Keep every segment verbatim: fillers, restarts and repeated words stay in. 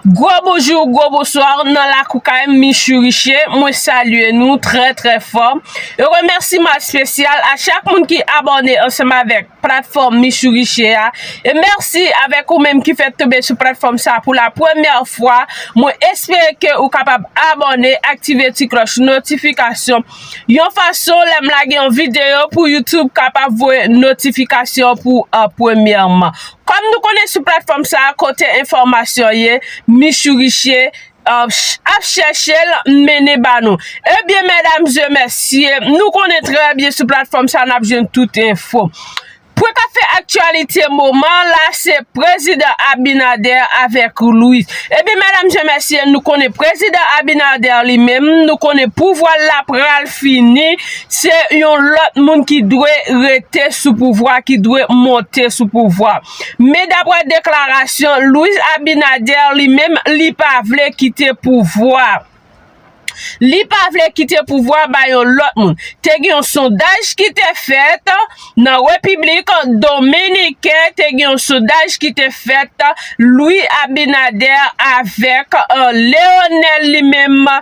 Gwo bonjou, gwo bonswa nan lakou kay Michou Riche. Mwen salye nou trè, trè fò. E remèsiman espesyal a chak moun ki abòne ansanm avèk platfòm Michou Riche a. E mèsi avèk ou menm ki fèk tonbe sou platfòm sa pou la premyè fwa. Mwen espere ke ou kapab abòne, aktive ti klòch notifikasyon. Yon fason, lè m lage yon videyo pou YouTube kapab voye notifikasyon pou an premyèman. Kòm nou konnen sou platfòm sa a, kote enfòmasyon ye, Michou Riche, ap ch- ap chèche l mennen ba nou. Ebyen, medam e mesye, nou konnen trè byen sou platfòm sa a, n ap jwenn tout enfo. Pwen k ap fè aktyalite moman la, se prezidan Abinader avèk Louis. Ebyen, medam e mesye, nou konnen prezidan Abinader li menm, nou konnen pouvwa l la pral fini, se yon lòt moun ki dwe rete sou pouvwa, ki dwe monte sou pouvwa. Men daprè deklarasyon Luis Abinader li menm, li pa vle kite pouvwa. Li pa vle kite pouvwa ba yon lòt moun. Te gen yon sondaj ki te fèt nan Repiblik Dominiken, te gen yon sondaj ki te fèt Luis Abinader avèk, euh, Leonel li menm.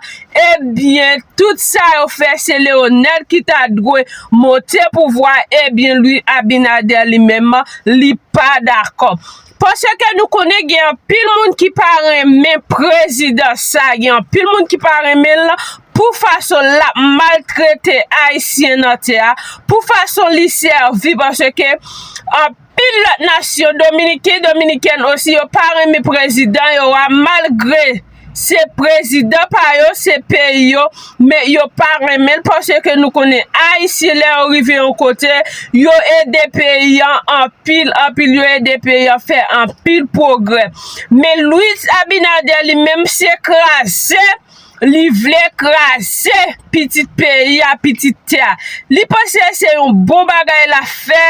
Ebyen, tout sa yo fè, se Leonel ki ta dwe monte pouvwa. Ebyen, Luis Abinader li menm, li pa dakò. Paske nou konnen gen anpil moun ki pa renmen prezidan sa, gen anpil moun ki pa renmen l pou fason l ap maltrete Ayisyen nan tè a, pou fason li sèvi, paske anpil lòt nasyon, Dominiken, Dominikèn osi, yo pa renmen prezidan yo a, malgre se prezidan pa yo, se peyi yo, men yo pa renmen l, paske nou konnen Ayisyen, lè yo rive yon kote, yo ede peyi an anpil, anpil, yo ede peyi an fè anpil pwogrè. Men Luis Abinader li menm, se kraze li vle kraze pitit peyi a, pitit tè a. Li panse se yon bon bagay l ap fè.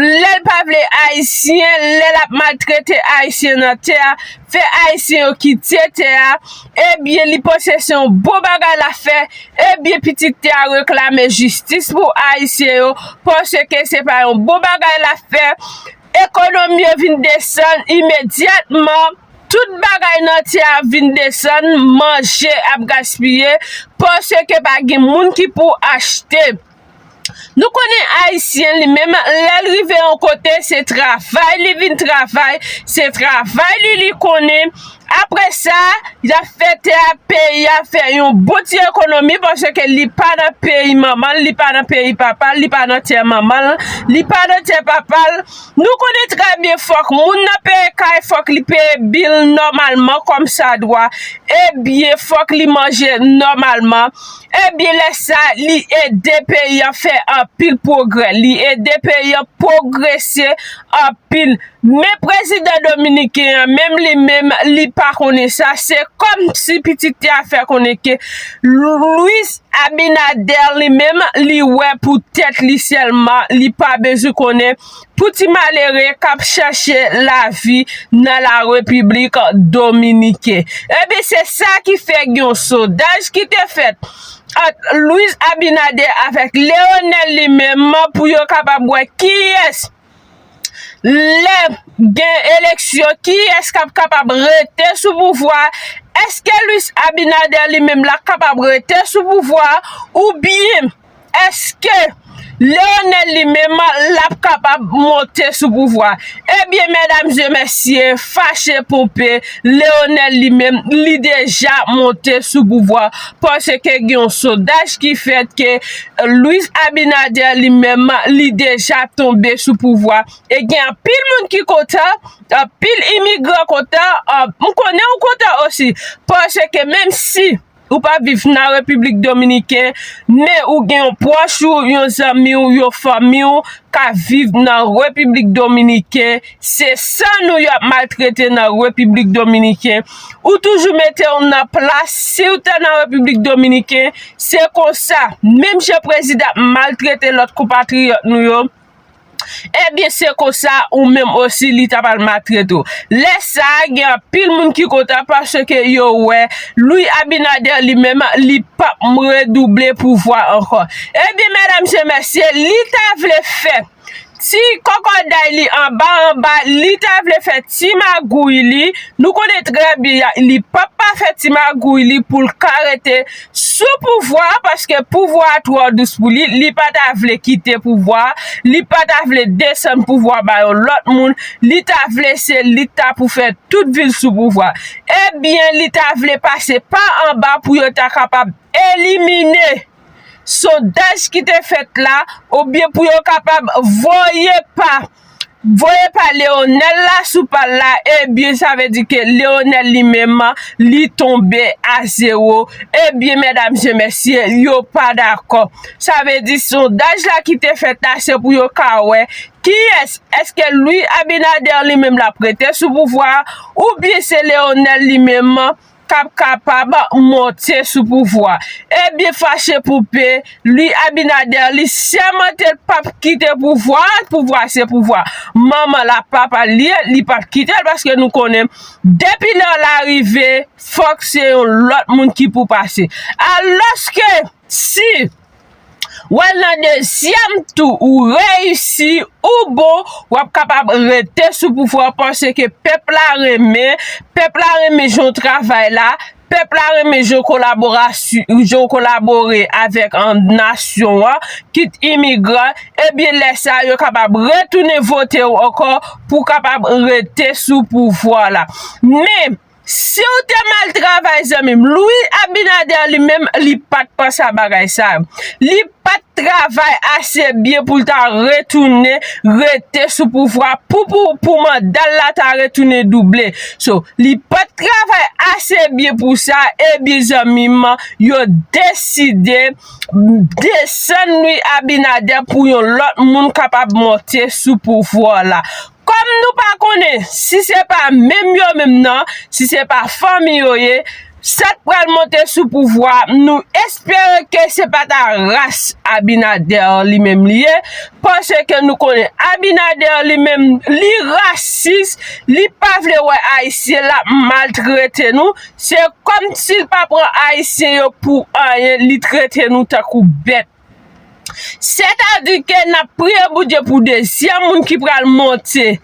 Lè l pa vle Ayisyen, lè l ap maltrete Ayisyen nan tè a, fè Ayisyen yo kite tè a, ebyen, li panse se yon bon bagay l ap fè. Ebyen, pitit tè a reklame jistis pou Ayisyen yo, paske se pa yon bon bagay l ap fè. Ekonomi yo vin desann imedyatman. Tout bagay nan tè a vin desann, manje ap gaspiye, paske pa gen moun ki pou achte. Nou konnen Ayisyen li menm, lè l rive yon kote, se travay li vin travay, se travay li li konnen. Apre sa, y ap fè tè a, peyi a fè yon bon ti ekonomi, paske li pa nan peyi manman l, li pa nan peyi papa l, li pa nan tè manman l, li pa nan tè papa l. Nou konnen trè byen, fòk moun nan peye kay, fòk li peye bil nòmalman, kòmsadwa. Ebyen, fòk li manje nòmalman. Ebyen, lè sa, li ede peyi an fè anpil pwogrè. Li ede peyi an pwogrese anpil. Men prezidan dominiken an, menm li menm, li pa konnen sa. Se kòmsi pitit tè a fè konnen ke Luis Abinader li menm, li wè pou tèt li sèlman, li pa bezwen konnen pou ti malere k ap chache lavi nan la Repiblik Dominiken. Ebyen, se sa ki fè gen yon sondaj ki te fèt ant Luis Abinader avèk Leonel li menm pou yo kapab wè kiyès lè gen eleksyon, kiyès k ap kapab rete sou pouvwa? Èske Luis Abinader li menm l ap kapab rete sou pouvwa? Oubyen èske Leonel li menm l ap kapab monte sou pouvwa? Ebyen, medam e mesye, fache ponpe, Leonel li menm, li deja monte sou pouvwa. Paske gen yon sondaj ki fèt ke Luis Abinader li menm, li deja tonbe sou pouvwa. E gen anpil moun ki kontan, anpil imigran kontan, an- m konnen ou kontan osi. Paske menm si ou pa viv nan Repiblik Dominiken, men ou gen yon pwòch ou, yon zanmi w, yon fanmi w ka viv nan Repiblik Dominiken, se san nou y ap maltrete nan Repiblik Dominiken. Ou toujou mete w nan plas, si w te nan Repiblik Dominiken, se konsa, menm jan prezidan ap maltrete lòt konpatriyòt nou yo, ebyen, se konsa ou menm osi li ta pral maltrete w. Lè sa a, gen anpil moun ki kontan paske yo wè Luis Abinader li menm, li p ap redouble pouvwa ankò. Ebyen, medam e mesye, li ta vle fè ti kòkòday li anba anba, li ta vle fè ti magouy li. Nou konnen trè byen li p ap pa fè ti magouy li pou l ka rete sou pouvwa a, paske pouvwa a twò dous pou li. Li pa ta vle kite pouvwa a, li pa ta vle desann pouvwa a ba yon lòt moun. Li ta vle se li ta pou fè tout vil sou pouvwa. Ebyen, li ta vle pase pa anba pou yo ta kapab elimine sondaj ki te fèt la, oubyen pou yo kapab voye pa voye pa Leonel la sou pa l la, ebyen, sa vle di ke Leonel li menm, li tonbe a zewo. Ebyen, medam e mesye, yo pa dakò. Sa vle di sondaj la ki te fèt la, se pou yo ka wè kiyès, èske Louis Abinader li menm l ap rete sou pouvwa a, oubyen se Leonel li menm k ap kapab monte sou pouvwa. Ebyen, fache pou pe, Louis Abinader, li sèmante l p ap kite pouvwa a, pouvwa a se pouvwa manman l ak papa l ye, li p ap kite l, paske nou konnen depi lè l arive, fòk se yon lòt moun ki pou pase. Alòske, si w al nan dezyèm tou, ou reyisi, ou bon, w ap kapab rete sou pouvwa, paske pèp la renmen, pèp la renmen jan w travay la, pèp la renmen jan w kolaborasyon, jan w kolabore avèk, an, nasyon an, kit imigran, ebyen, lè sa a, yo kapab retounen vote w ankò pou w kapab rete sou pouvwa la. Men, si w te mal travay, zanmi m, Louis Abinader li menm, li pa t panse a bagay sa yo. Li pa t travay ase byen pou l ta retounen rete sou pouvwa, pou, pou, pou manda l la ta retounen double. So, li pa t travay ase byen pou sa, ebyen, zanmi m, yo deside desann Louis Abinader pou yon lòt moun kapab monte sou pouvwa la. Kòm nou pa konnen si se pa menm yo menm nan, si se pa fanmi yo ye, sa k pral monte sou pouvwa a, nou espere ke se pa ta ras Abinader li menm li ye, paske nou konnen Abinader li menm, li rasis, li pa vle wè Ayisyen, l ap maltrete nou. Se kòmsi l pa pran Ayisyen yo pou anyen, li trete nou tankou bèt. Sètadi ke n ap priye Bondye pou dezyèm moun ki pral monte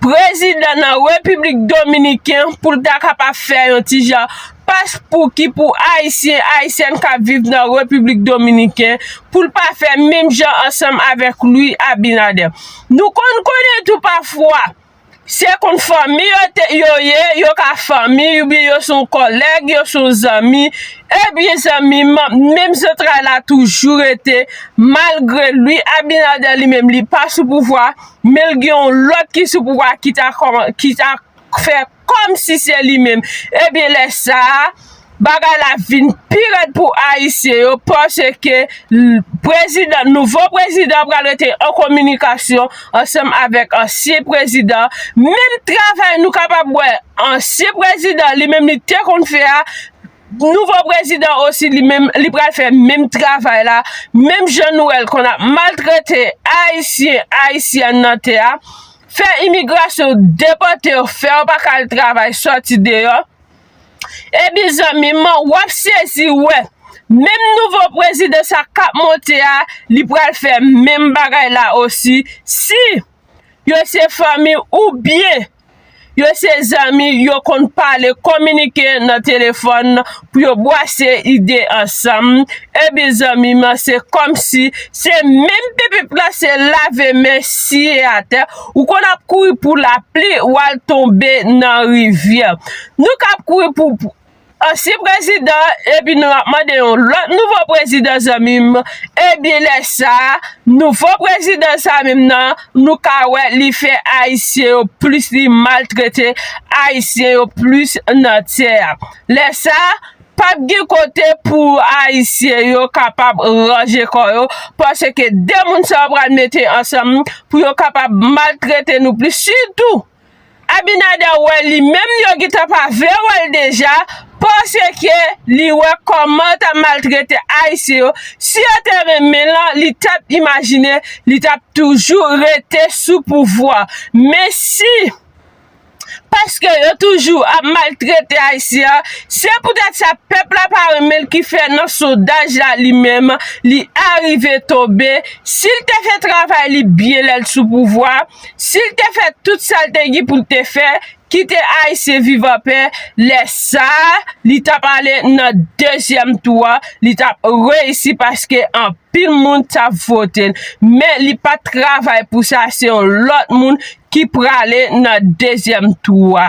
prezidan nan Repiblik Dominiken, pou l ta kapab fè yon ti jan paspouki pou Ayisyen, Ayisyèn k ap viv nan Repiblik Dominiken, pou l pa fè menm jan ansanm avèk Louis Abinader. Nou konn konnen tou pafwa, se konn fanmi yo te, yo ye, yo ka fanmi, oubyen yo se yon kòlèg, yo se yon zanmi. Ebyen, zanmi m, menm zantray la toujou rete, malgre Louis Abinader li menm, li pa sou pouvwa, men l gen yon lòt ki sou pouvwa, ki ta kòman-, ki ta fè kòmsi se li menm. Ebyen, lè sa a, bagay la vin pi rèd pou Ayisyen yo, paske l-, prezidan, nouvo prezidan pral rete an kominikasyon ansanm avèk ansyen prezidan. Menm travay nou kapab wè ansyen prezidan li menm li te konn fè a, nouvo prezidan osi li menm, li pral fè menm travay la, menm jan nou wè l konn ap maltrete Ayisyen, Ayisyèn nan tè a, fè imigrasyon depòte yo, fè yo pa ka al travay, sòti deyò. Ebyen, zanmi m, w ap sezi wè, menm nouvo prezidan sa k ap monte a, li pral fè menm bagay la osi. Si yo se fanmi oubyen yo se zanmi, yo konn pale, kominike nan telefòn pou yo bwase ide ansanm. Ebyen, zanmi m, se kòmsi se menm pipip la se lave men siye atè. Ou konn ap kouri pou lapli, w al tonbe nan rivyè. Nou k ap kouri pou, pou ansyen prezidan, epi nou ap mande yon lòt nouvo prezidan, zanmi m. Ebyen, lè sa a, nouvo prezidan sa menm nan, nou ka wè li fè Ayisyen yo plis, li maltrete Ayisyen yo plis nan tè a. Lè sa a, p ap gen kote pou Ayisyen yo kapab ranje kò yo, paske de moun sa yo pral mete ansanm pou yo kapab maltrete nou plis. Sitou, Abinader wè li menm, yo gentan pa vle wè l deja, paske li wè kòman l t ap maltrete Ayisyen yo. Si yo te renmen l, li t ap imajine, li t ap toujou rete sou pouvwa. Men si Paske yo toujou ap maltrete Ayisyen an. Se poutèt sa pèp la pa renmen l ki fè nan sondaj la li menm, li arive tonbe. Si l te fè travay li byen lè l sou pouvwa, si l te fè tout sa l te gen pou l te fè, kite Ayisyen viv anpè, lè sa a, li t ap ale nan dezyèm tou a, li t ap reyisi paske anpil moun t ap vote l. Men li pa t travay pou sa, se yon lòt moun ki prale nan dezyèm tou a.